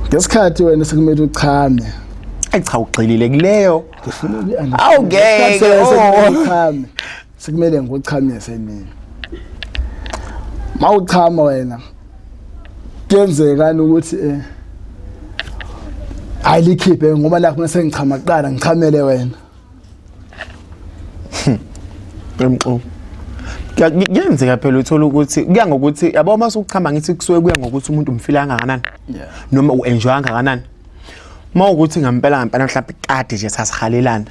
Ngesikhathi wena sekumele uchame. Ayi cha, ugxilile kuleyo. Ngifuna uku Awu, ngeke, oh. Uchame. Sekumele ngikuchamise mina. Mawuchama wena kuyenzekani ukuthi ayilikhiphe ngoba la kuna sengichama kuqala, ngichamele wena? Emxo. Kuyenzeka phela, uthola ukuthi kuya ngokuthi, yabo, uma usuchama, ngithi kusuke kuya ngokuthi umuntu umfila kangakanani noma u-enjoy kangakanani. Uma ukuthi ngempela ngempela mhlawumbe kade nje sasihalelana,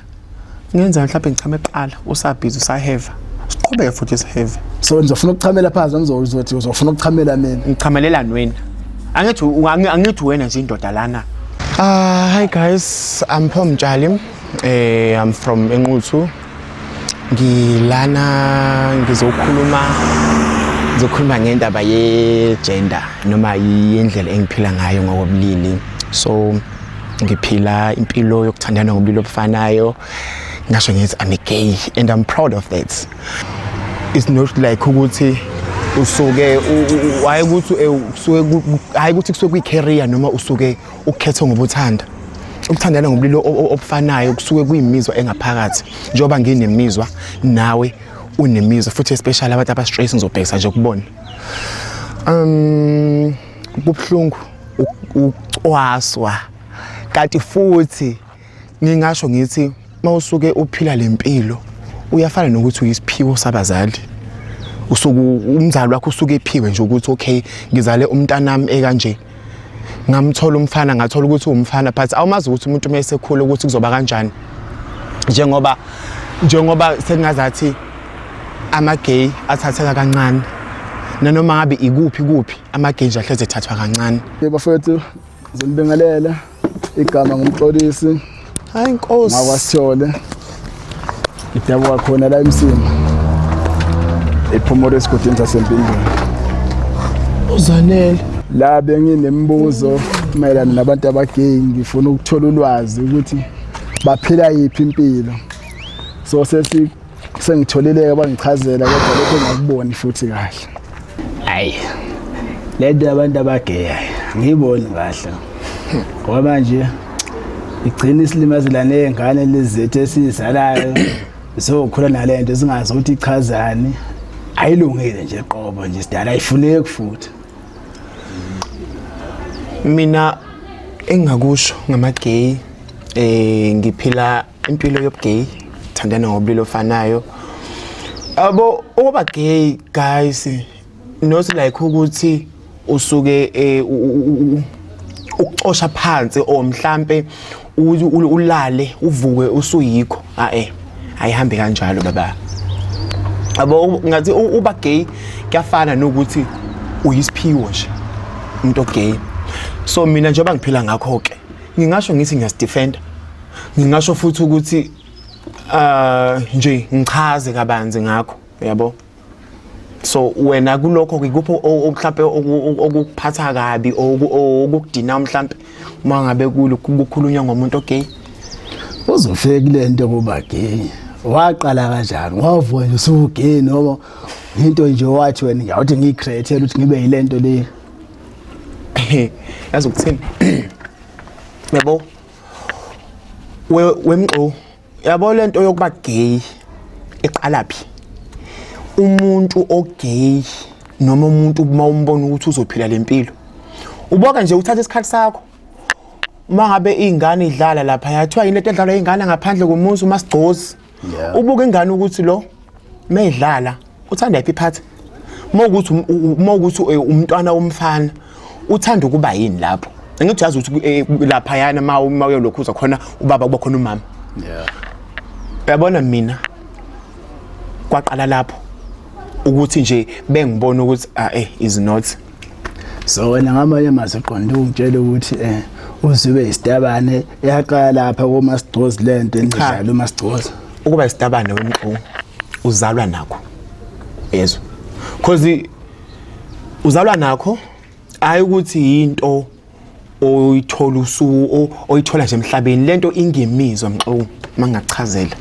kungenzeka mhlawumbe ngichame kuqala, usabhizi, usaheva, siqhubeke futhi siheve. So ngizofuna ukuchamela phansi, ngizothi uzofuna ukuchamela mina? Ngichamelelani wena? Angithi angithi wena nje indoda lana. Hi guys, I'm Paul Mtshali. I'm from Enquthu. Ngilana ngizokhuluma ngendaba ye gender noma yindlela engiphila ngayo ngokobulili. So ngiphila impilo yokuthandana ngobulili obufanayo. Ngasho ngithi I'm a gay and I'm proud of that. It's not like ukuthi usuke hayi ukuthi usuke hayi ukuthi kusuke kuyi-career noma usuke ukhethe ngobuthanda. Ukuthandana ngobulili obufanayo kusuke kuyimizwa engaphakathi, njengoba nginemizwa, nawe unemizwa, futhi especially abantu aba-straight, ngizobhekisa nje kubona. Kubuhlungu ukucwaswa, kanti futhi ngingasho ngithi mawusuke uphila lempilo uyafana nokuthi uyisiphiwo sabazali. Usuke umzali wakho usuke ephiwe nje ukuthi okay, ngizale umntanami ekanje, ngamthola umfana, ngathola ukuthi uwumfana, but awumazi ukuthi umuntu uma esekhula ukuthi kuzoba kanjani, njengoba sengazathi ama-gay athatheka kancane, nanoma ngabe ikuphi kuphi, ama-gay nje ahlezi ethathwa kancane. Yebo bafowethu, ngizonibingelela. Igama nguMxolisi. Hayi Nkosi. NgakwaSithole. Idabuka khona la eMsima. EPhomolo, esigodini saseMpindweni. Uzanele. La benginemibuzo mayelana nabantu abagay, ngifuna ukuthola ulwazi ukuthi baphila yiphi impilo. So sesi sengitholile bangichazela, kodwa lokho ngakuboni futhi kahle. Hayi, lento yabantu abagay ngiyiboni kahle, ngoba manje igcina isilimazela ney'ngane lezi zethu esiyizalayo, zokhula nalento singazi ukuthi ichazani. Ayilungile nje qobo nje, sidala, ayifuneki futhi. Mina engingakusho ngama-gay, ngiphila impilo yobugay, thandana ngobulili ofanayo. Yabo, ukuba gay, guys, not like ukuthi usuke ukucosha phansi or mhlambe ulale uvuke usuyikho. Ah, ayihambi kanjalo, baba. Yabo, ngathi uba gay kuyafana nokuthi uyisiphiwo nje umuntu ogay. So mina njengoba ngiphila ngakho ke, ngingasho ngithi ngiyasidefenda, ngingasho futhi ukuthi nje ngichaze kabanzi ngakho, yabo. So wena kulokho ikuphi mhlambe okukuphatha kabi, okukudina mhlambe, uma ngabe kukhulunywa ngomuntu ogay? Uzofika kule nto kuba gay, waqala kanjani? Wavuka nje usugay, noma into nje wathi wena ngiyawuthi ngiyi-create ukuthi ngibe yile nto le? Yazi ukuthini, yabo, wemxo, yabo, lento yokuba gay iqala phi? Umuntu ogay noma umuntu uma umbona ukuthi uzophila lempilo, uboka nje uthatha isikhathi sakho. Uma ngabe ingane idlala lapha, yathiwa yini lento edlalwa ingane ngaphandle komuzi, uma sigcozi, ubuka ingane ukuthi lo mayidlala uthanda yiphi iphathi. Uma ukuthi umntwana womfana uthanda ukuba yini lapho, angithi uyazi ukuthi laphayana uma uyolokhuza khona ubaba, kuba khona umama. Uyabona, mina kwaqala lapho ukuthi nje bengibona ukuthi ah, is not. So wena ngamanye amazwi uqonde ungitshela ukuthi uzibe isitabane yaqala lapha komasigcozi lento enidlala umasigcozi? Ukuba isitabane, wemxo, uzalwa nakho, yezwa, cause uzalwa nakho, hayi ukuthi into oyithola usu oyithola nje emhlabeni. Lento ingemizwa, mxo, mangachazela,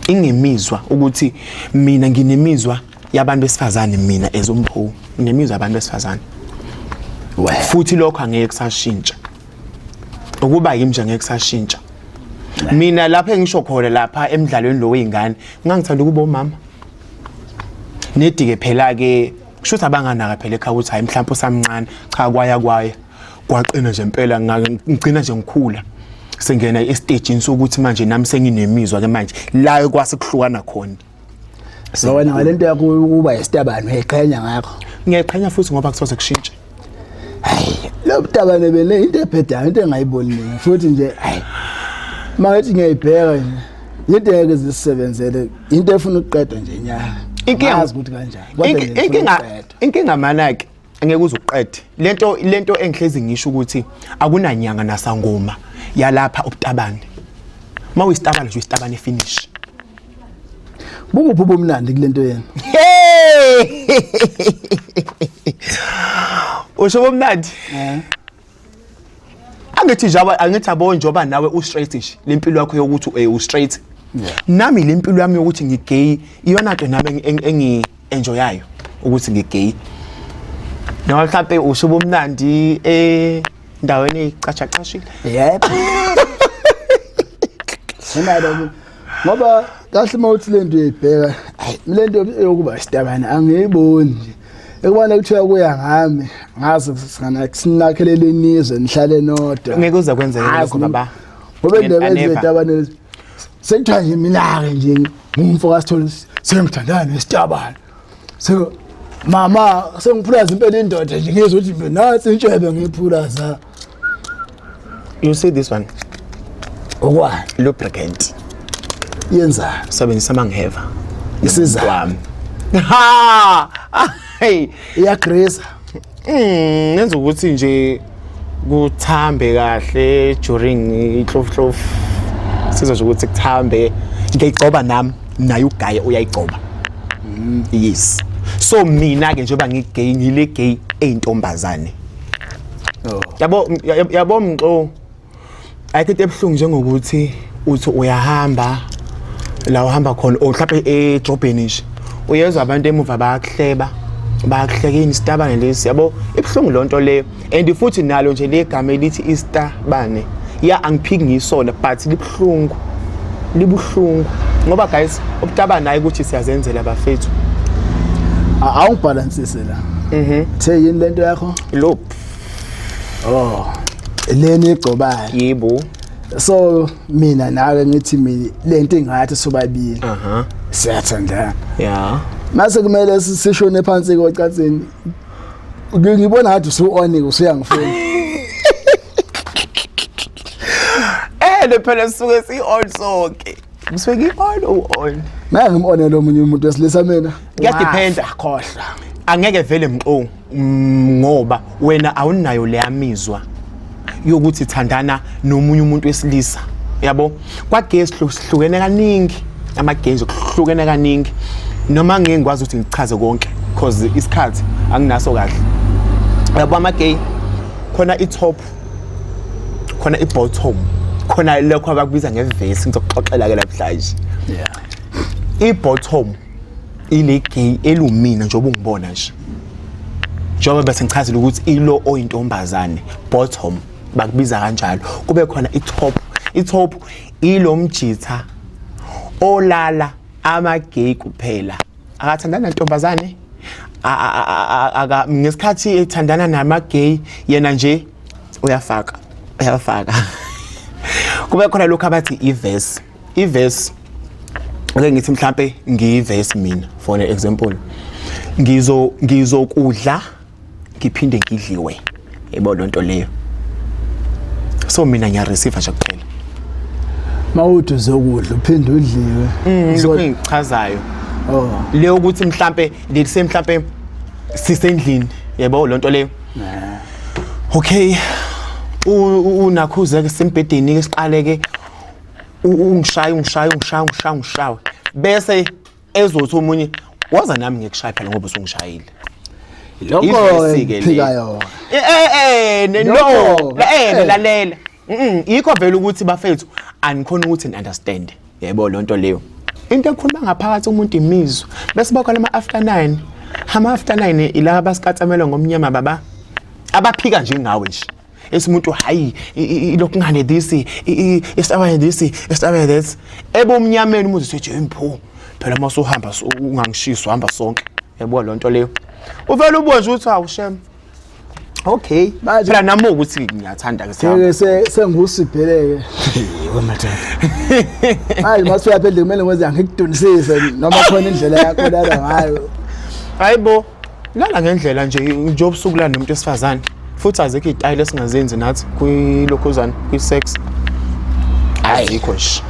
ingemizwa ukuthi mina nginemizwa yabantu besifazane. Mina as uMpho nginemizwa yabantu besifazane, futhi lokho angeke kusashintsha. Ukuba yimi nje ngeke kusashintsha. Mina lapha engisho khona lapha emidlalweni lo wey'ngane ngangithanda ukuba umama. Nedike phela ke kusho ukuthi abanganaka phela ekhaya ukuthi hayi mhlawumbe usamncane cha kwaya kwaya kwaqina nje impela ngigcina nje ngikhula sengena estagini sokuthi manje nami senginemizwa ke manje la kwase kuhlukana khona. So wena ngalento yakho ukuba isitabane uyayiqhenya ngakho. Ngiyayiqhenya futhi ngoba kusoze kushintshe. Hayi, lo butabane bele into ebhedayo into engayiboni mina futhi nje hayi. Mangithi ngiyayibheka nje into ngeke zisebenzele into efuna ukuqedwa nje nyaka. Inkinga Angazi ukuthi kanjani. Kodwa nje ifuna inkinga ukuqedwa. inkinga mana ke angeke uze uqede lento engihlezi ngisho ukuthi akunanyanga nasangoma yalapha ubutabane. Mawuyisitabane nje uyisitabane finish. Bunguphi ubumnandi kulento yenu? Hey! Usho bomnandi? Eh. Angithi nje angithi abo njoba nawe u straight nje lempilo yakho yokuthi eh u straight. Nami lempilo yami yokuthi ngi gay iyona nto nami engi enjoyayo ukuthi ngi gay. Noma mhlambe usho bomnandi eh endaweni ecatsha cashile. Yebo. Sinalo ngoba kahle uma uthi lento uyayibheka hayi lento yokuba isitabane angiyiboni nje ekubona kuthiwa kuya ngami ngaze sinakhelele inizwe nihlale nodwa ngeke uze kwenzeke lokho baba ngoba indaba ezitabane sekuthiwa nje mina-ke nje ngumfo kasithole sengithandana nesitabane so mama sengiphulaza impela indoda nje ngizwe ukuthi nansi intshebe ngiyiphulaza You see this one? Okwani? Lubricant. Yenzani? Sebenzisa mangiheva. Isiza. Wami. Ha! Hey, Iyagrisa. Yenza ukuthi nje kuthambe kahle during ihlof hlof. Sizwe nje ukuthi kuthambe. Ngiyayigcoba nami, naye ugaye uyayigcoba. Yes. So mina ke njengoba ngigay ngile gay eyintombazane. Oh. Yabo yabo mxo. Ayikho into ebuhlungu njengokuthi uthi uyahamba la uhamba khona or mhlawumbe edrobheni nje uyezwa abantu emuva bayakuhleba bayakuhleka yini isitabane lesi yabo ibuhlungu loo nto leyo and futhi nalo nje legama elithi isitabane ya angiphiki ngiyisona but libuhlungu libuhlungu ngoba guys ubutabane hayi ukuthi siyazenzela bafethu. Awungibhalansise la. The yini lento yakho? Lo Oh. Leni egcobayo. Yebo. So mina nawe ngithi mina lento ingathi sobabili. Aha. Siyathandana. Yeah. Mase kumele sishone phansi kocansini. Ngibona ngathi usu-on usuyangifuna. Eh le phela sisuke si on sonke. Ngisuke ngi on u on. Ngeke ngim-onele omunye umuntu wesilisa mina. Kuyadependa. Khohlwa. Angeke vele mxo ngoba wena awunayo leyamizwa yokuthi thandana nomunye umuntu wesilisa. Yabo? Kwagesi sihlukene kaningi. Amagezi kuhlukene kaningi. Noma ngeke ngikwazi ukuthi ngichaze konke because isikhathi anginaso kahle. Yabo ama gay khona i top khona i bottom khona lokho abakubiza ngevesi ngizokuxoxela ke namhlanje. Yeah. I bottom ile gay elumina njengoba ungibona nje. Njengoba bese ngichazile ukuthi ilo oyintombazane bottom bakubiza kanjalo. Kube khona i top, i top ilo mjitha olala ama gay kuphela. Akathandana nentombazane aka ngesikhathi ethandana nama gay yena nje uyafaka uyafaka. Kube khona lokho abathi iverse. Iverse ake ngithi mhlambe ngiyiverse mina for an example. Ngizokudla ngiphinde ngidliwe. Yebo lonto leyo. So mina ngiya receive nje kuphela. Mawuthi uzokudla uphinde udliwe. Lokho engichazayo. Oh. Leyo ukuthi mhlambe lelise mhlambe sisendlini yebo lonto leyo. Okay. Unakhuze ke sembhedeni ke siqale ke ungishaya ungishaya ungishaya ungishaya ungishaya bese ezothi omunye waza nami ngikushaya phela ngoba usungishayile. Lokho Ivesi-ke le. phika yona. Eh eh no Lokho, eh lalela. Yikho vele ukuthi bafethu anikhona ukuthi ni understand. Yebo lonto leyo. Into ekhuluma ngaphakathi umuntu imizwa. Bese bakhona ama after 9. Ama after 9 ilaba abasikatsamela ngomnyama baba. Abaphika nje ngawe nje. Esimuntu hayi ilokhu ngane this isabane this isabane this. Ebumnyameni umuzi sethi impho. Phela uma usuhamba ungangishisi uhamba sonke. Yabo lonto leyo. Uvela ubuze ukuthi awu shem. Okay. Manje- Phela nami ukuthi ngiyathanda ke sihamba. Seke sengusibheleke. We madoda. Hayi mase uyapha endlini kumele ngenze ngikudunisise noma khona indlela yakho lala ngayo. Hayibo. Lala ngendlela nje nje ubusuku lana nomuntu wesifazane. Futhi azikho izitayile esingazenzi nathi kwilokhuzana kwi-sex. Azikho nje.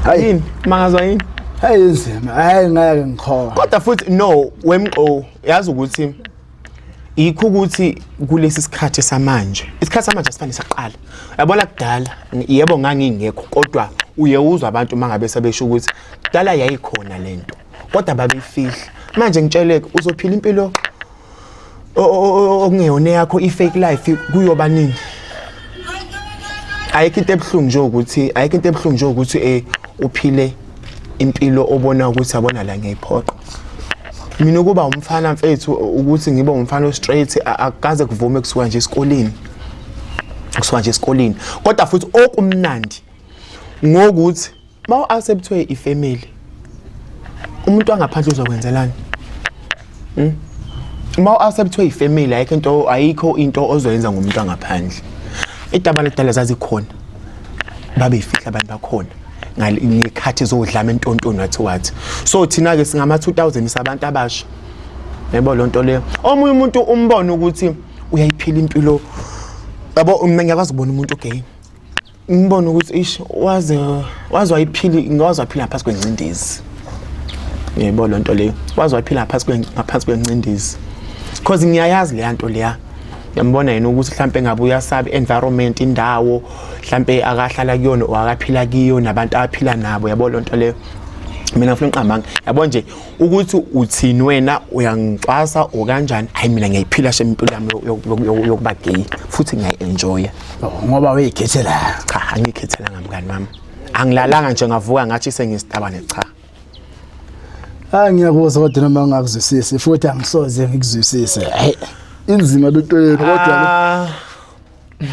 Hayi Yini? Mangazwa yini? hayi inzima. Hayi ngeke ngikhola. Kodwa futhi no wemqo yazi ukuthi yikho ukuthi kulesi sikhathi samanje isikhathi samanje asifane saqala yabona kudala yebo ngangingekho kodwa uye uzwa abantu mangabe sebesho ukuthi kudala yayikhona lento kodwa babeyifihla manje ngitsheleke uzophila impilo okungeyona yakho i-fake life kuyoba nini ayikho into ebuhlungu nje ukuthi ayikho into ebuhlungu nje ukuthi eh uphile impilo obona ukuthi yabona la ngiyayiphoqa mina ukuba umfana mfethu ukuthi ngibe umfana o-straight akukaze kuvume kusuka nje esikoleni kusuka nje esikoleni kodwa futhi okumnandi ngokuthi uma u-acceptwe ifamily umuntu wangaphandle uzokwenzelani hmm? uma u-acceptwe ifamily ayikho into ayikho into ozoyenza ngomuntu wangaphandle idaba ledala zazikhona babeyifihla abantu bakhona ngekhathi zodlame entontoni wathi wathi so thina ke singama 2000 sabantu abasha yebo lonto leyo omunye umuntu umbona ukuthi uyayiphila impilo yabo mina ngiyakwazi ukubona umuntu ogay ngibona ukuthi ish waze waze wayiphila ngawaze waphila ngaphansi kwencindezi yebo lonto leyo waze waphila ngaphansi ngaphansi kwencindezi because ngiyayazi leya nto leya yambona yena ukuthi mhlambe ngabe uyasaba environment indawo mhlambe akahlala kuyona or akaphila kiyo nabantu aphila nabo yabo lonto leyo mina ngifuna uqambanga yabo nje ukuthi uthini wena uyangicwasa or kanjani hayi mina ngiyayiphila shem impilo yami yokuba gay futhi ngiyayi-enjoya oh, ngoba uyikhethela cha angikhethelanga mngani wami angilalanga nje ngavuka ngathi sengisitabane cha Ah ngiyakuzwa kodwa noma ngingakuzwisisi futhi angisoze ngikuzwisise. Hayi inzima lento yenu kodwa ah.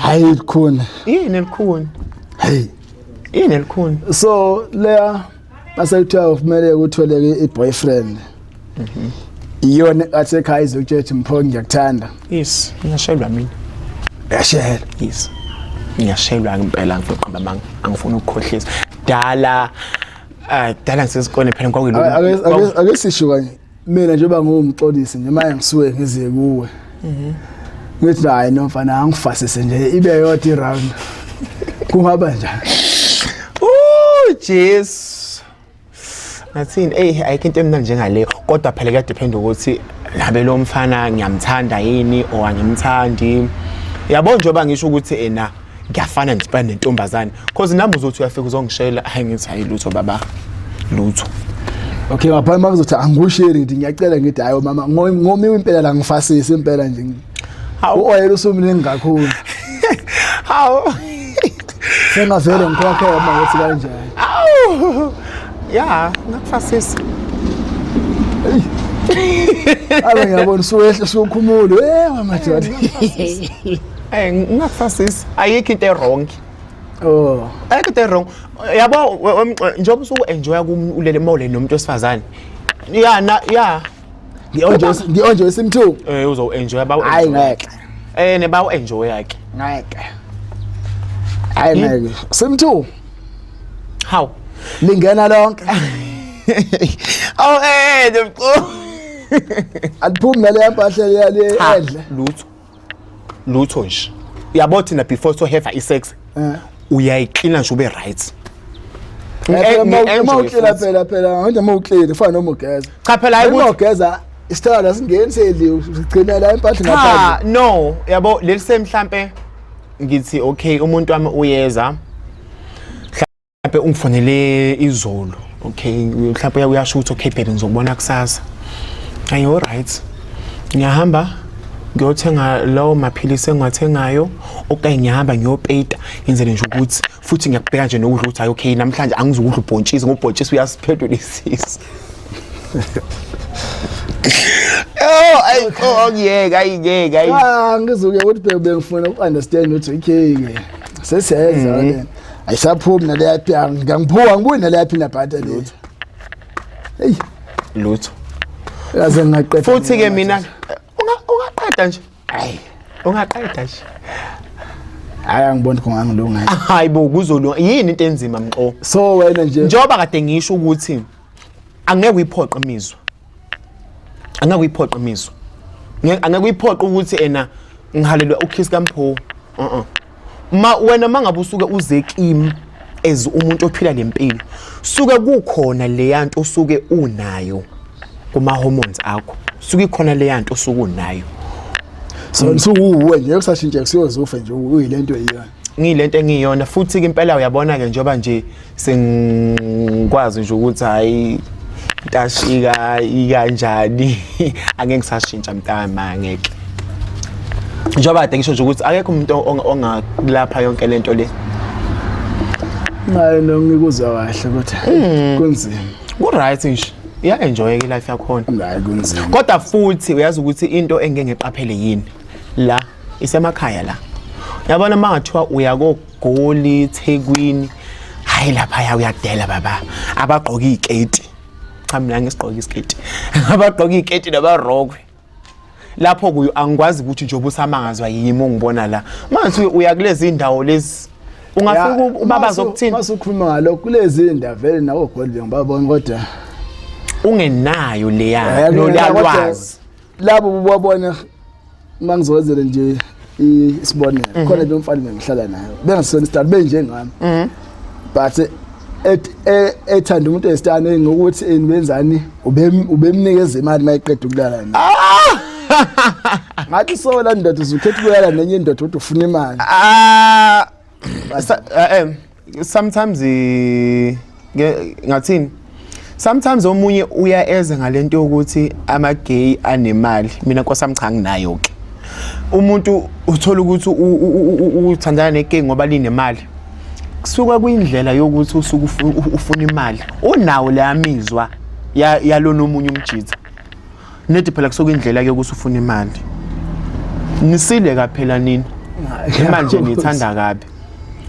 hayi likhuni. Yini elikhuni? Hey. Yini elikhuni? So leya mase kuthiwa kumele kutholeke i-boyfriend. Mhm. Iyona athi ekhaya izokutshela ukuthi mpho ngiyakuthanda. Yes, ngiyashelwa mina. Uyashela. Yes. Ngiyashelwa ngempela ngifuna uqamba amanga. Angifuni ukukhohlisa. Dala Ah, dala ngisesikole phela kwakuyiloku. Ake sisho kanye. Mina njengoba ngiwumxolisi nje manje ngisuke ngize kuwe. Mhm. Ngithi hayi no mfana angifasise nje ibe yodwa iround. Kungaba njani? Ooh Jesu. Ngathini ey ayikho into emnandi njengaleyo kodwa phela kuyadepend ukuthi labe lo mfana ngiyamthanda yini or angimthandi. Yabo njengoba ngisho ukuthi ena ngiyafana nje phela nentombazane cause nami uzothi uyafika uzongishela hayi ngithi hayi lutho baba lutho okay ngaphambi makuzothi angikusheri ngithi ngiyacela ngithi hayi mama ngomiwe impela la ngifasise impela nje hawu u-oyela usumningi kakhulu hawu sengavele ngikhokhe uma ngithi kanjani awu ya ngakufasisa abe ngiyabona usuwehla usukhumule eh madoda Eh ngingakufasisi ayikho into e-wrong. Oh. Ayikho into e-wrong. Yabo njengoba usuku enjoya ulele mawule nomuntu wesifazane. Ya na ya. Ngi-enjoy simthu. Eh uzo enjoy bawu. Hayi ngeke. Eh ne bawu enjoy ke. Ngeke. Hayi ngeke. Simthu. How? Lingena lonke. Oh eh the Aliphumi nale mpahla le edle. Lutho. Lutho nje. Uyabo thina before so have i-sex. Eh. Uyayiklina nje ube right. Uma uklina phela phela manje uma uklina kufana noma ugeza. Cha phela hayi ukuthi ugeza isithala singeni sedliwe sigcina la impahla Cha ngaphandle. no yabo leli semhlambe ngithi okay umuntu wami uyeza mhlawumbe ungifonele izolo okay mhlawumbe uyasho ukuthi okay baby ngizokubona kusasa ayi all right ngiyahamba ngiyothenga lawo maphilisi engiwathengayo okanye ngiyahamba ngiyopeyita ngenzele nje ukuthi futhi ngiyakubheka nje nokudla ukuthi hayi okay namhlanje angizukudla ubhontshisi ngoba ubhontshisi uyasiphendula isisu Ayi oh ngiyeke ayingeke ayi. Ah ngizokuya ukuthi bhe bengifuna uku-understand ukuthi okay ke sesiyenza le. Ayisaphumi naleya ngangiphuwa ngibuyi naleya peanut butter lutho. Hey Lutho. yaze ngaqeda. Futhi ke mina ungaqeda nje. Hayi. Ungaqeda nje. Hayi angiboni kungangilunga. Hayi bo kuzolunga. Yini into enzima mxo? So wena nje Njengoba kade ngisho ukuthi angeke uyiphoqe imizwa. Angeke uyiphoqe imizwa. Angeke uyiphoqe ukuthi ena ngihalelwa ukiss kaMpho. Uh-uh. Ma wena mangabe usuke uze kimi as umuntu ophila lempilo, suke kukhona leyanto osuke unayo kuma hormones akho. Suke ikhona leyanto osuke unayo. So usuwuwe nje kusashintsha kusiyozufa nje uyilento iyona. Ngiyilento engiyona futhi ke impela uyabona ke njengoba nje sengikwazi nje ukuthi hayi ntashika ikanjani angeke ngisashintsha mntama angeke njengoba kade ngisho nje ukuthi akekho umuntu ongakulapha yonke lento le. Hayi no ngikuzwa kahle kodwa kunzima. Ku right nje iya enjoy ke life yakhona. Hayi kunzima. Kodwa futhi uyazi ukuthi into engeke ngiqaphele yini la isemakhaya la yabona uma ngathiwa uya koGoli Thekwini hayi lapha uyadela baba abagqoka iziketi cha mina ngisigqoka isiketi abagqoka iziketi nabarokwe lapho kuyo angikwazi ukuthi nje ubusamangazwa yimi ongibona la manje uya kulezi indawo lezi ungafika ubabaza ukuthini. Masukhuluma ngalokho kulezi indawo vele nawo Goli bengibabona kodwa ungenayo leya nolwazi labo bubabona uma ngizowenzela nje isibonelo khona lo mfana bengihlala naye bengasona isitani benjengami but ethanda umuntu esitani ngokuthi benzani ubemnikeza imali mayiqeda ukulala naye. Ngathi so la ndoda uzukhetha ukulala nenye indoda ukuthi ufuna imali. Ah sometimes ngathini sometimes omunye uya eze ngalento yokuthi ama gay anemali mina nkosi yami cha nginayo ke umuntu uthola ukuthi uthandana ne-gay ngoba linemali kusuka kuyindlela yokuthi usuke ufuna imali unawo leyamizwa yalona omunye umjitha nethi phela kusuka indlela yokuthi ufuna imali nisile kaphela nini imali nje niyithanda kabi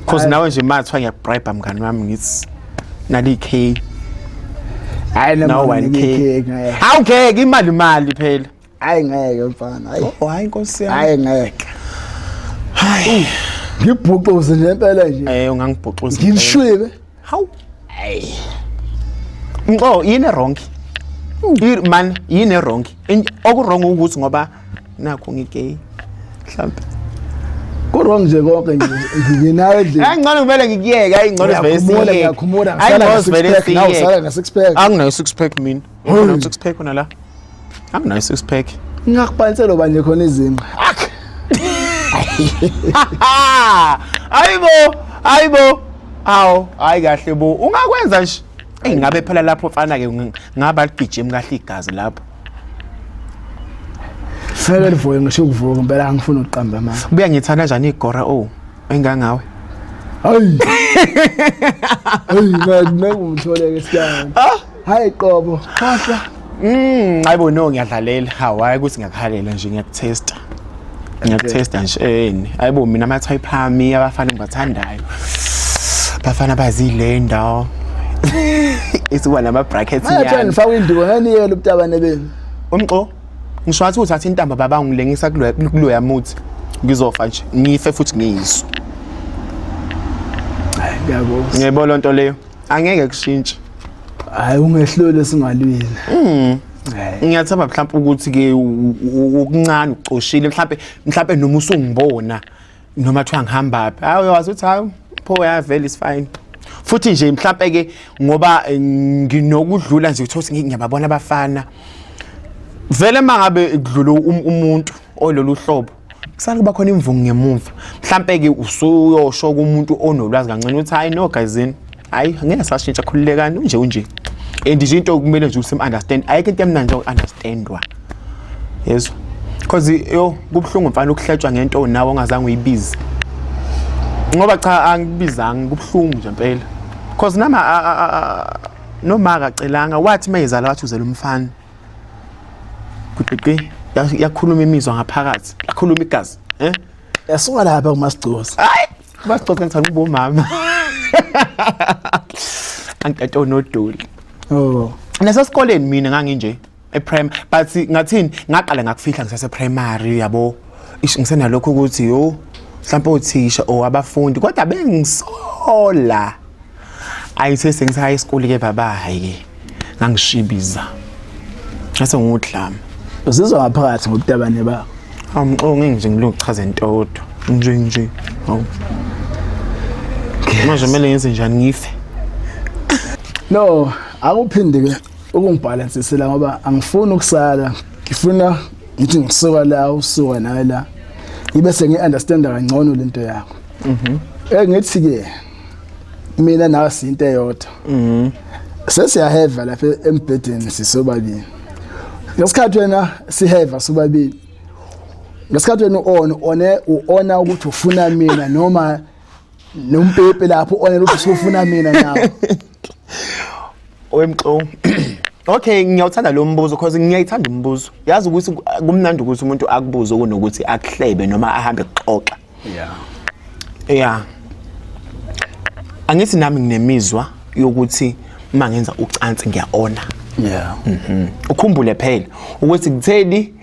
cause nawe nje mathiwa ngiyakubribe mngani wami ngithi nali K Hayi nawe noma 1K hawu ngeke imali imali phela Hayi ngeke mfana hayi. Oh hayi nkosi yami. Hayi ngeke. Hayi. Ngibhuquze nje impela nje. Eh ungangibhuquza. Ngimshwibe. Hawu. Hayi. Ngqo yini wrong? Man yini wrong? Oku wrong ukuthi ngoba nakho ngigay. Mhlambe. Ku wrong nje konke nje nginawe endlini. Hayi ngcono kumele ngikuyeke hayi ngcono sivele siye. Ngiyakhumula ngiyakhumula. Sivele siye. Nawe usala na six pack. Anginayo six pack mina. Nginayo six pack wona la. Anginayo six pack. Ngingakubalisela obanje khona izinqa. Ak. Hayibo, hayibo. Awu, hayi kahle bo. Ungakwenza nje. Ey ngabe phela lapho mfana ke ngaba ligijima kahle igazi lapho. Seke livuke ngisho ukuvuka impela angifuni ukuqamba amanga. Buya ngithanda kanjani igora oh engangawe. Hayi. Hayi ngeke ngumtholeke siyami. Ah, hayi qobo. Khohlwa. Hayibo no ngiyadlalela. Hawu hayi ukuthi ngiyakhalela nje ngiyakutesta. Ngiyakutesta nje yini. Hayibo mina ama type ami abafana engibathandayo. Bafana bazile ndawo. Isuka nama brackets Manje nyana. ngifaka induku nganiyela ubutabane benu. Umxo ngisho wathi uthatha intambo baba ngilengisa kuloya muthi. Ngizofa nje ngife futhi ngiyiswa. Hayi ngiyakuzwa. Ngiyayibona lonto leyo. Angeke kushintshe. Hayi ungehlule singalwile. Ngiyathemba mhlawumbe ukuthi ke okuncane ucoshile mhlawumbe mhlawumbe noma usungibona noma kuthiwa ngihamba phi hayi uyawazi ukuthi hayi pho yavele is fine futhi nje mhlawumbe ke ngoba nginokudlula nje uthola ukuthi ngiyababona abafana vele mangabe kudlula umuntu ololu hlobo kusale kuba khona imvungu ngemuva mhlampe ke usuyosho kumuntu onolwazi kancane ukuthi hayi no guyzini hayi ngeke sashintsha khululekani unje unje and nje into kumele nje usim understand ayikho into emnandi understandwa yezwa because yo kubuhlungu mfana ukuhletshwa ngento nawe ongazange uyibize ngoba cha angibizanga kubuhlungu nje impela because nama noma akacelanga wathi mayizala wathi uzela umfana kuqiqi. Yakhuluma imizwa ngaphakathi, yakhuluma igazi, eh? Yasuka lapha kumasigcosi. Hayi, kumasigcosi ngithanda ukuba umama. Angitata onodoli. Oh. Nasesikoleni mina nganginje eprime but ngathini ngaqala ngakufihla ngisase primary yabo. Ish ngisenalokho ukuthi yo mhlawumbe othisha or abafundi kodwa bengisola. Ayithe sengise high school ke baba hayi ke ngangishibiza. Ngase ngudlama. Uzizwa ngaphakathi ngobutabane bakho. Awumxo ngeke nje ngilokuchaza into yodwa. Nje nje. Hawu. Manje kumele ngenze njani ngife? No, akuphinde ke ukungibhalansisela ngoba angifuni ukusala. Ngifuna ngithi ngisuka la usuka nawe la. Ngibe sengi-understanda kangcono lento yakho. Mhm. Eh ngithi ke mina nawe sinto eyodwa. Mhm. Sesiyaheva lapha embhedeni sisobabili. Ngesikhathi wena siheva sobabili. Ngesikhathi wena u-on one u-ona ukuthi ufuna mina noma nompepe lapho u-onela ukuthi usufuna mina nawe. Wemxo. Okay, ngiyawuthanda lo mbuzo because ngiyayithanda imibuzo. Yazi ukuthi kumnandi ukuthi umuntu akubuze kunokuthi akuhlebe noma ahambe kuxoxa. Yeah. Yeah. Angithi nami nginemizwa yokuthi uma ngenza ucansi ngiya-ona. Yeah. Mhm. Ukhumbule phela ukuthi kutheni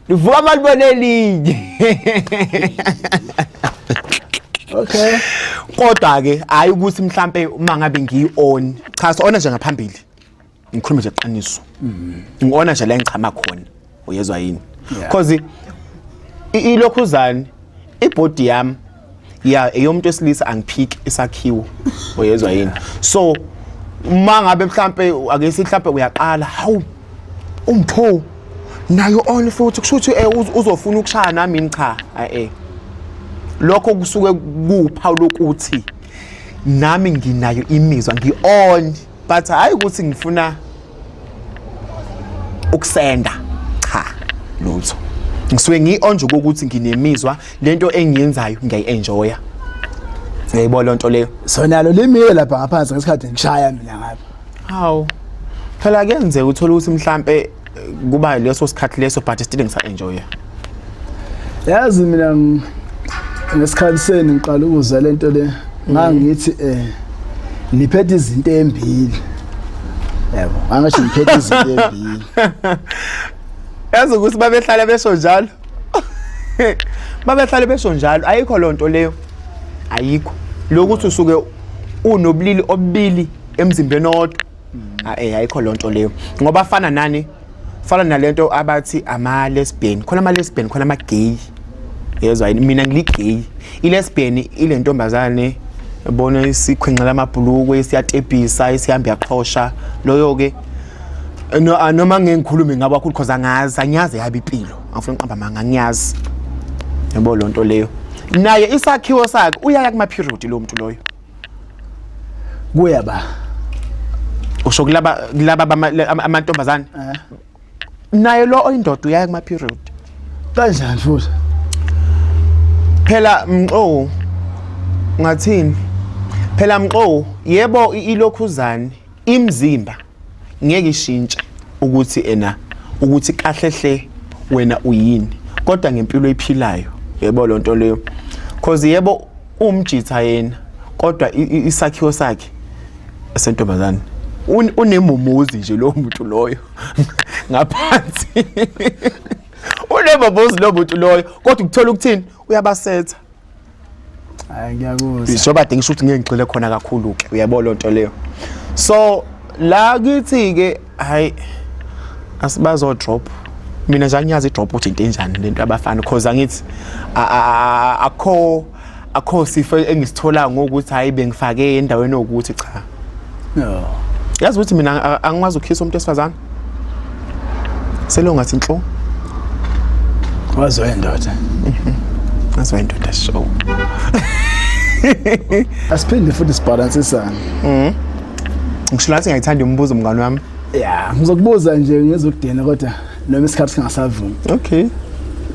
livuka amalibona elinye. Okay. Kodwa ke hayi ukuthi mhlambe uma ngabe ngiyi-on. Cha so ona nje ngaphambili. Ngikhuluma nje iqiniso. Ngiona nje la engichama khona. Uyezwa yini? Because ilokhuzane ibody yami ya eyomuntu wesilisa angiphiki isakhiwo. Uyezwa yini? So uma ngabe mhlambe ake sithi mhlambe uyaqala hawu umpho nayo on futhi kusho ukuthi eh, uzofuna ukushaya nami yini cha eh lokho kusuke kuwuphawu lokuthi nami nginayo imizwa ngi-on but hayi ukuthi ngifuna ukusenda cha lutho ngisuke ngi-on nje ukuthi nginemizwa lento engiyenzayo ngiyayi-enjoya ngiyayibona loo nto leyo So nalo limile lapha ngaphansi ngesikhathi ngishaya mina ngapha. Hawu. Phela kuyenzeka uthole ukuthi mhlambe kuba leso sikhathi leso but still ngisa-enjoya. Yazi mina ngesikhathi seni ngiqala ukuzwa lento le ngangithi eh niphethe izinto embili. Yebo, angisho ngiphethe izinto embili. Yazi ukuthi babehlala besho njalo. Babehlale besho njalo ayikho lonto leyo. Ayikho. Lokuthi usuke unobulili obubili emzimbeni owodwa. Ah, eh ayikho lonto leyo. Ngoba fana nani? Fana nalento abathi ama lesbian. Khona ama lesbian, khona ama gay. Yezwa yini? Mina ngili gay. I lesbian ile ntombazane bona isikhwinqela amabhulukwe isiyatebhisa isihamba yaqhosha loyo ke no ah, noma ngeke ngikhulume ngabo kakhulu because angazi angiyazi yabi impilo angifuni uqamba amanga angiyazi yabo lonto leyo naye isakhiwo sakhe uyaya kuma period lo muntu loyo Kuya ba. Usho kulaba kulaba amantombazane Eh. naye lo oyindoda uyaya kuma period Kanjani futhi? Phela mxo ngathini? Phela mxo yebo ilokhuzane imzimba ngeke ishintshe ukuthi ena ukuthi kahle hle wena uyini kodwa ngempilo oyiphilayo yebo lonto leyo cause yebo umjitha yena kodwa isakhiwo sakhe sentombazane unemumuzi nje lo muntu loyo ngaphansi unemumuzi lo muntu loyo kodwa ukuthola ukuthini uyabasetha Hayi ngiyakuzwa. Njengoba de ngisho ukuthi ngeke ngigxile khona kakhulu ke uyabo lonto leyo. So la kithi ke hayi asibazo drop. Mina nje angiyazi i-drop ukuthi into enjani lento abafana because angithi akho akho sifo engisithola ngokuthi hayi bengifake endaweni ukuthi cha. No. Yazi ukuthi mina angikwazi ukukhisa umuntu wesifazane. Selo ngathi nhlo. Wazi wendoda. Wazi wendoda show. Asiphinde futhi sibalansisane. Mhm. Ngisho lathi ngiyayithanda imibuzo mngani wami. Yeah, ngizokubuza nje ngizokudina kodwa noma isikhathi singasavumi. Okay.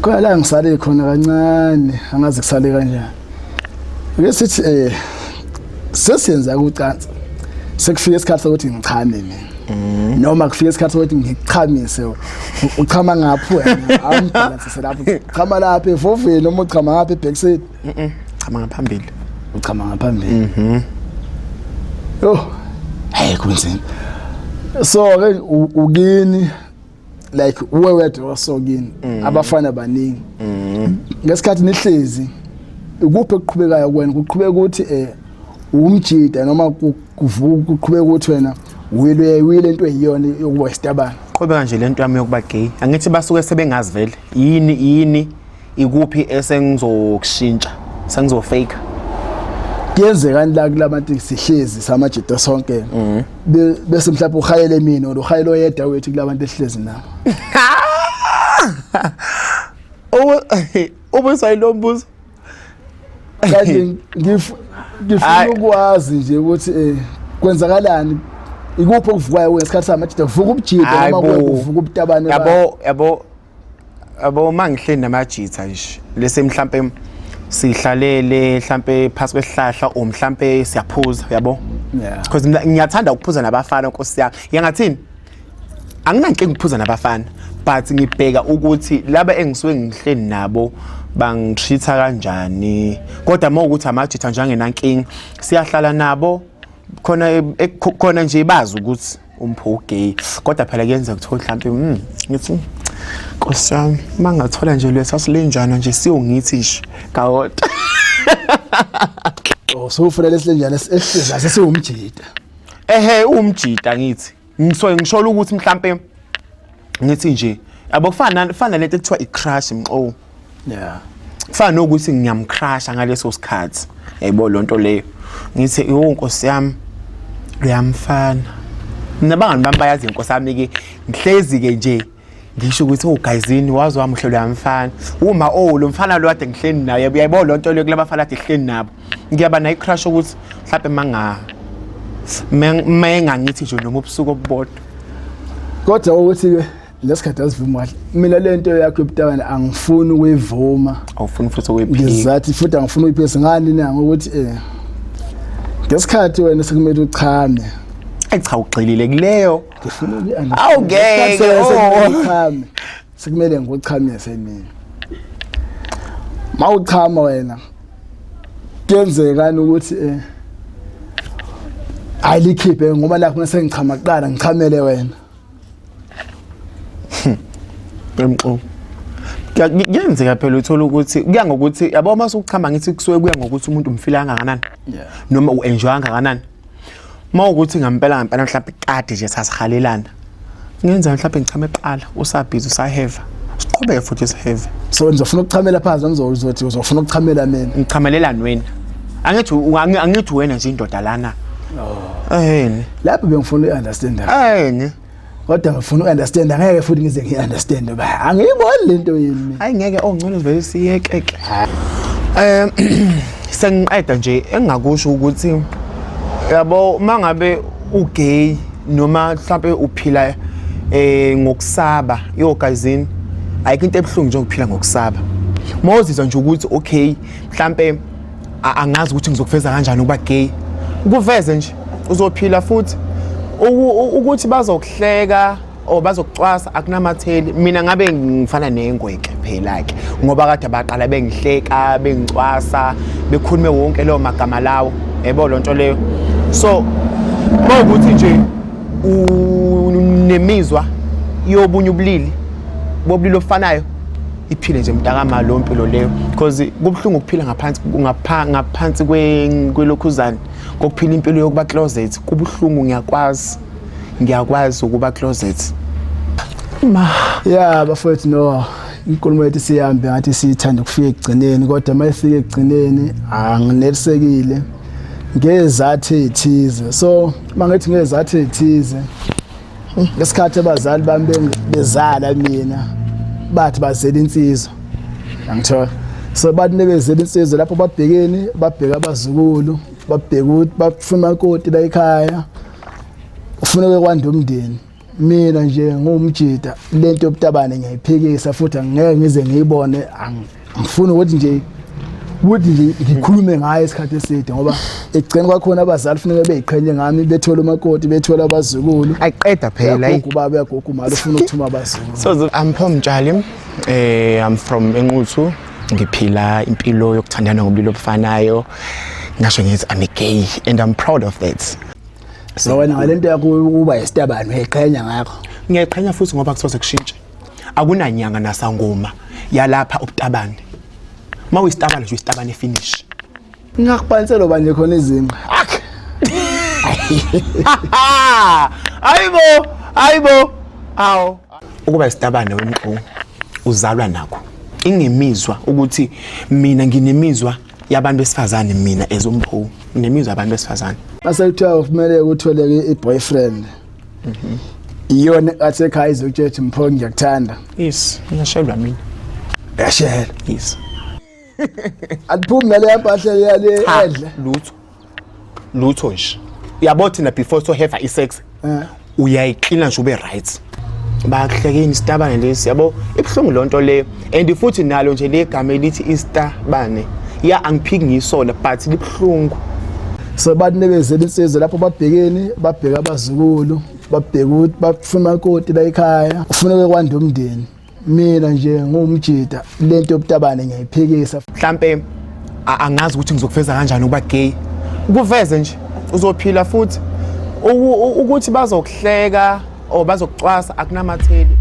Khona la ngisale khona kancane, angazi kusale kanjani. Ake sithi eh sesiyenza kucansi. Sekufika isikhathi sokuthi ngichame mina. Noma kufika isikhathi sokuthi ngikuchamise, uchama ngaphi wena? Awungibalansise lapho, chama lapha evoveni noma uchama ngapha ebackside? Chama ngaphambili. Uchama ngaphambili. Oh, hey, kunzima. So ke ukini like uwe wedwa wasokini, abafana baningi. Ngesikhathi nihlezi, ikuphi okuqhubekayo kuwena? Kuqhubeka ukuthi umjida noma kuvuka kuqhubeka ukuthi wena uyile uyile into eyiyona yokuba isitabane? Qhubeka nje lento yami yokuba gay. Angithi basuke sebengazi vele yini yini, ikuphi esengizokushintsha, sengizofake. Kuyenzekani la kulabantu sihlezi samajida sonke, bese mhlawumbe uhayele mina or uhayele oyedwa wethu kulabantu esihlezi nabo? Ubuzwa yilo mbuzo? Kanje ngifuna ukwazi nje ukuthi kwenzakalani, ikuphi okuvukayo ngesikhathi samajida? Kuvuka ubujida noma kuvuka ubutabane? Yabo, uma ngihleli namajitha nje, lese mhlambe sihlalele mhlambe phasi kwesihlahla or mhlambe siyaphuza, yabo, because mina ngiyathanda ukuphuza nabafana, nkosi yami. Ngiyangathini, anginankinga ukuphuza nabafana, but ngibheka ukuthi laba engisuke ngihleli nabo bangitreat-a kanjani. Kodwa uma ukuthi amajitha nje angenankinga, siyahlala nabo khona, khona nje bazi ukuthi umpho ugay. Kodwa phela kuyenzeka kuthiwa mhlampe ngithi nkosi yami, uma ngathola nje lesa silenjana nje siyongithi nje kawodwa. Oh, sowufuna lesilenjana esihlezi sesiwumjida? Ehe, umjida. Ngithi ngisuke ngishola ukuthi mhlampe ngithi nje, yabo, kufana lento ekuthiwa i-crush, mxo. Kufana nokuthi ngiyamcrusha ngaleso sikhathi, yayibona lonto leyo. Ngithi yo nkosi yami, luyamfana. Mina bangani bami bayazi, inkosi yami ke, ngihlezi ke nje ngisho ukuthi, oh guyzini, wazi wami uhlelo yamfana uma, oh, lo mfana lo kade ngihleli naye, uyayibona lonto leyo. Kulabafana kade ngihleli nabo ngiyaba nayo i-crush ukuthi mhlawumbe mengangithi nje noma ubusuku obubodwa. Kodwa ukuthi-ke lesikhathi asivuma kahle, mina le nto yakho yobutabane angifuni ukuyivuma. Awufuni futhi ukuyiphika? Ngizathi futhi angifuni ukuyiphisa. Ngani na? Ngokuthi ngesikhathi wena sekumele uchame. Ayi cha, ugxilile kuleyo. Ngifuna Awu, ngeke, oh. Uchame, sekumele ngikuchamise mina. Mawuchama wena, kuyenzekani ukuthi ayilikhiphe ngoba nakho mase ngichama kuqala, ngichamele wena? Emxo. Kuyenzeka phela, uthola ukuthi kuya ngokuthi, yabo, uma usuchama, ngithi kusuke kuya ngokuthi umuntu umfila kangakanani noma u-enjoy kangakanani. Uma ukuthi ngampela ngampela mhlawumbe kade nje sasihalelana, kungenza mhlawumbe ngichame kuqala, usabhizi usaheva, siqhubeke futhi siheve. So ngizofuna ukuchamela phansi noma uzothi uzofuna ukuchamela mina? Ngichamelelani wena? Angithi angithi wena nje indoda lana. Ehene. Lapho bengifuna uku-understand. Ehene. Kodwa ngifuna uku-understand, angeke futhi ngize ngiyi-understand ba angiyiboni lento yini. Hayi ngeke, ongcono sivele siyeke ke. Sengiqeda nje, engingakusho ukuthi, yabo, mangabe ugay noma mhlambe uphila ngokusaba, yo guyzini, ayikho into ebuhlungu njengokuphila ngokusaba. Mawuzizwa nje ukuthi okay, mhlambe angazi ukuthi ngizokuveza kanjani ukuba gay, kuveze nje, uzophila futhi. Ukuthi bazokuhleka or bazokucwasa, akunamatheli. Mina ngabe ngifana nengweke phela ke, ngoba kade baqala bengihleka, bengicwasa, bekhulume wonke leyo magama lawo, yebo, lonto leyo. So mawukuthi nje unemizwa yobunye ubulili, bobulili obufanayo, iphile nje mntakama lo mpilo leyo, because kubuhlungu ukuphila ngaphansi ngaphansi kwelokhuzane kokuphila impilo yokuba closet. Kubuhlungu, ngiyakwazi, ngiyakwazi ukuba closet ma. Ya bafowethu, no, inkulumo yethu sihambe ngathi siyithanda ukufika ekugcineni, kodwa uma ifika ekugcineni anginelisekile ngezathu ey'thize. So uma ngithi ngezathu ey'thize, ngesikhathi abazali bami bezala mina, bathi bazela insizwa, angithola. So bathi nebezela insizwa, lapho babhekeni, babheka abazukulu, babheka ukuthi bafuna umakoti la ekhaya, ufuneke kwanda umndeni. Mina nje ngumjida, lento yobutabane ngiyayiphikisa futhi angeke ngize ngiyibone. Angifuni ukuthi nje Ukuthi nje ngikhulume ngaye isikhathi eside ngoba ekugceni kwakhona abazali funeka beyiqhenye ngami bethola umakoti bethola abazukulu. Ayiqeda phela. Uyaguga ubaba uyaguga umali ufuna ukuthuma abazukulu. So I'm Paul Mtshali. I'm from Enquthu. Ngiphila impilo yokuthandana ngobulili obufanayo. Ngasho ngithi I'm a gay and I'm proud of that. So wena ngalento yakho uba isitabane uyayiqhenya ngakho. Ngiyayiqhenya futhi ngoba kusoze kushintshe. Akunanyanga nasangoma yalapha ubutabane. Uma uyisitabane nje uyisitabane finish. Ngingakubhanisela ubanje khona izinqa. Ak. Hayibo, hayibo. Awu. Ukuba isitabane wemqo uzalwa nakho. Ingemizwa ukuthi mina nginemizwa yabantu besifazane mina as umpho. Nginemizwa yabantu besifazane. Mase kuthiwa kumele uthole i-boyfriend. Iyona athi ekhaya izokutshela ukuthi mpho ngiyakuthanda. Yes, ngiyashelwa mina. Yashela. Yes. Aliphumi nale mpahla yale Cha, edle. lutho. Lutho nje. Uyabo thina before so have i-sex. Uyayiklina nje ube right. Bakuhlekeni isitabane lesi yabo ibuhlungu lonto leyo and futhi nalo nje legama elithi isitabane ya angiphiki ngisona but libuhlungu. So bathi nebezela insizwa lapho babhekeni babheka abazukulu babheka ukuthi bafuna umakoti la ekhaya ufuneke kwanda umndeni. Mina nje ngumjida lento yobutabane ngiyayiphikisa. Mhlambe angazi ukuthi ngizokuveza kanjani ukuba gay. Kuveze nje uzophila futhi ukuthi bazokuhleka or bazokucwasa akunamatheli.